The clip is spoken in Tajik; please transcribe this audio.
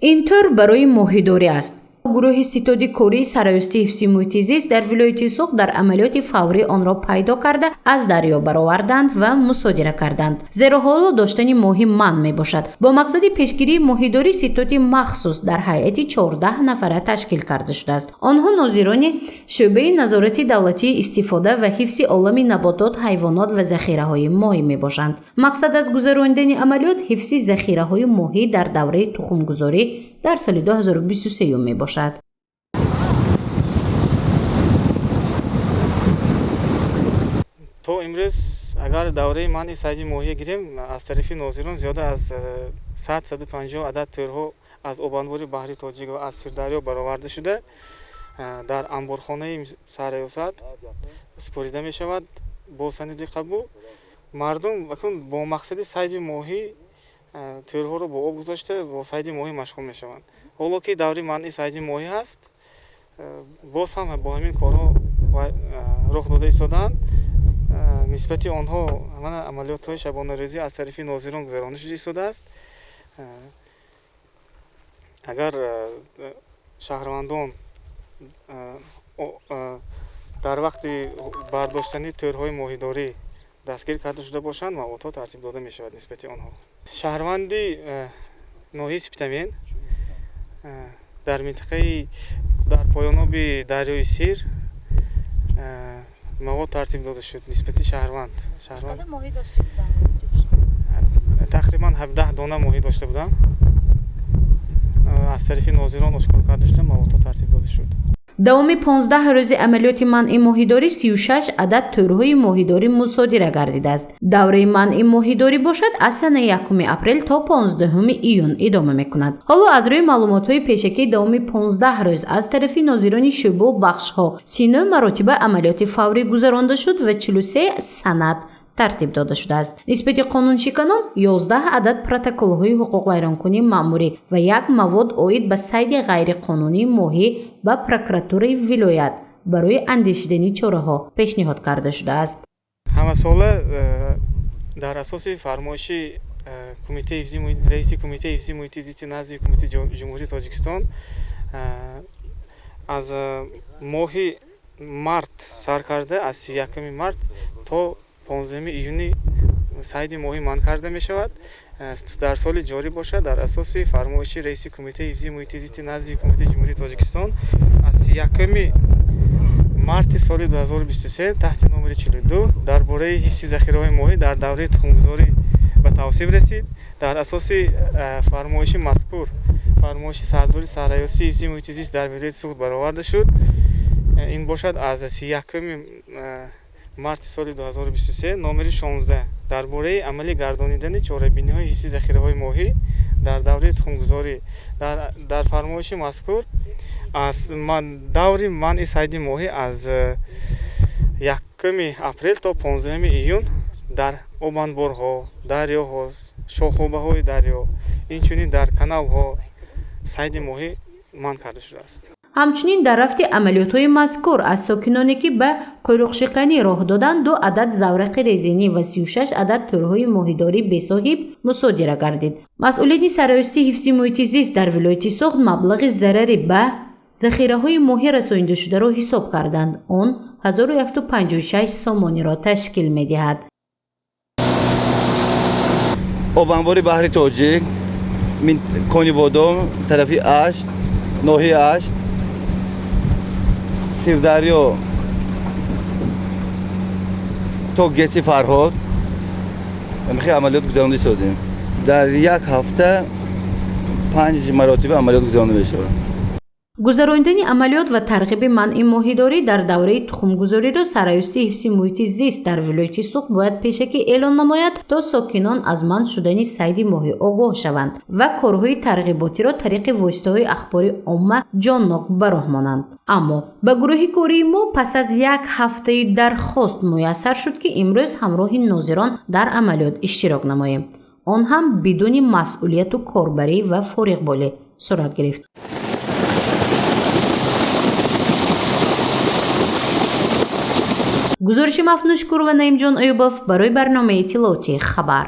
Ин тӯр барои моҳидорӣ аст. Гурӯҳи ситоди кории сарраёсати ҳифзи муҳити зист дар вилояти Суғд дар амалиёти фаврӣ онро пайдо карда, аз дарё бароварданд ва мусодира карданд. Зеро ҳоло доштани моҳӣ манъ мебошад. Бо мақсади пешгирии моҳидорӣ ситоди махсус дар ҳайати 14 нафара ташкил карда шудааст. Онҳо нозирони шӯъбаи назорати давлатии истифода ва ҳифзи олами наботот, ҳайвонот ва захираҳои моҳӣ мебошанд. Мақсад аз гузаронидани амалиёт ҳифзи захираҳои моҳӣ дар давраи тухмгузорӣ дар соли 2023 мебошад. То имрӯз агар давраи манъи сайди моҳӣ гирем, аз тарафи нозирон зиёда аз 100-150 адад тӯрҳо аз обанбори Баҳри Тоҷик ва аз Сирдарё бароварда шуда, дар анборхонаи сарраёсат супорида мешавад бо санади қабул. Мардум акнун бо мақсади сайди моҳӣ тӯрҳоро бо об гузошта, бо сайди моҳӣ машғул мешаванд. Ҳоло ки даври манъи сайди моҳӣ ҳаст, боз ҳам бо ҳамин корҳо роҳ дода истодаанд. Нисбати онҳо мана амалиётҳои шабонарӯзӣ аз тарафи нозирон гузаронида шуда истодааст. Агар шаҳрвандон дар вақти бардоштани тӯрҳои моҳидорӣ дастгир карда шуда бошанд, маводҳо тартиб дода мешавад нисбати онҳо. Шаҳрванди ноҳияи Спитамен дар минтақаи дар поёноби дарёи Сир мавод тартиб дода шуд нисбати шаҳрванд. Шаҳрванд тақрибан 17 дона моҳӣ дошта буданд. Аз тарафи нозирон ошкор карда шуда, маводҳо тартиб дода шуд. Давоми 15 рӯзи амалиёти манъи моҳидорӣ 36 адад тӯрҳои моҳидорӣ мусодира гардидааст. Давраи манъи моҳидорӣ бошад аз санаи 1 апрел то 15 июн идома мекунад. Ҳоло аз рӯи маълумотҳои пешакӣ давоми 15 рӯз аз тарафи нозирони шӯъбу бахшҳо 39 маротиба амалиёти фаврӣ гузаронда шуд ва 43 санад тартиб дода шудааст. Нисбати қонуншиканон 11 адад протоколҳои ҳуқуқвайронкунии маъмурӣ ва як мавод оид ба сайди ғайриқонунии моҳӣ ба прокуратураи вилоят барои андешидани чораҳо пешниҳод карда шудааст. Ҳамасола дар асоси фармоиши раиси Кумитаи ҳифзи муҳити зисти назди Ҳукумати Ҷумҳурии Тоҷикистон аз моҳи март сар карда, аз 31 март то 15 июни сайди моҳӣ манъ карда мешавад. Дар соли ҷорӣ бошад дар асоси фармоиши раиси Кумитаи ҳифзи муҳити зисти назди Ҳукумати Ҷумҳурии Тоҷикистон аз 1 марти соли 2023 таҳти номери 42 дар бораи ҳифзи захираҳои моҳӣ дар давраи тухмгузорӣ ба тавсиб расид. Дар асоси фармоиши мазкур фармоиши сардори сарраёсати ҳифзи муҳити зист дар вилояти Суғд бароварда шуд. Ин бошад аз 31 марти соли 2023 номери 16 дар бораи амалӣ гардонидани чорабиниҳои ҳифзи захираҳои моҳӣ дар давраи тухмгузорӣ. Дар фармоиши мазкур аз даври манъи сайди моҳӣ аз 1 апрел то 15 июн дар обанборҳо, дарёҳо, шохобаҳои дарё, инчунин дар каналҳо сайди моҳӣ манъ карда шудааст. Ҳамчунин дар рафти амалиётҳои мазкур аз сокиноне ки ба қуйруқшиканӣ роҳ доданд, 2 адад заврақи резинӣ ва 36 адад тӯрҳои моҳидорӣ бесоҳиб мусодира гардид. Масъулини сарраёсати ҳифзи муҳити зист дар вилояти Суғд маблағи зарари ба захираҳои моҳӣ расонидашударо ҳисоб карданд. Он 1156 сомониро ташкил медиҳад. Обанбори Баҳри Тоҷик, Конибодом, тарафи Ашт, ноҳияи Ашт, Сирдарё то ГЭСи Фарҳод хеле амалиёт гузаронда истодем. Дар як ҳафта 5 маротиба амалиёт гузаронда мешавад. Гузаронидани амалиёт ва тарғиби манъи моҳидорӣ дар давраи тухмгузориро сарраёсати ҳифзи муҳити зист дар вилояти Суғд бояд пешакӣ эълон намояд, то сокинон аз манъ шудани сайди моҳӣ огоҳ шаванд ва корҳои тарғиботиро тариқи воситаҳои ахбори омма ҷоннок ба роҳ монанд. Аммо ба гурӯҳи кории мо пас аз як ҳафтаи дархост муяссар шуд, ки имрӯз ҳамроҳи нозирон дар амалиёт иштирок намоем. Он ҳам бидуни масъулияту корбарӣ ва фориғболӣ сурат гирифт. Гузориши Мафнушкур ва Наимҷон Аюбов барои барномаи иттилоотии Хабар.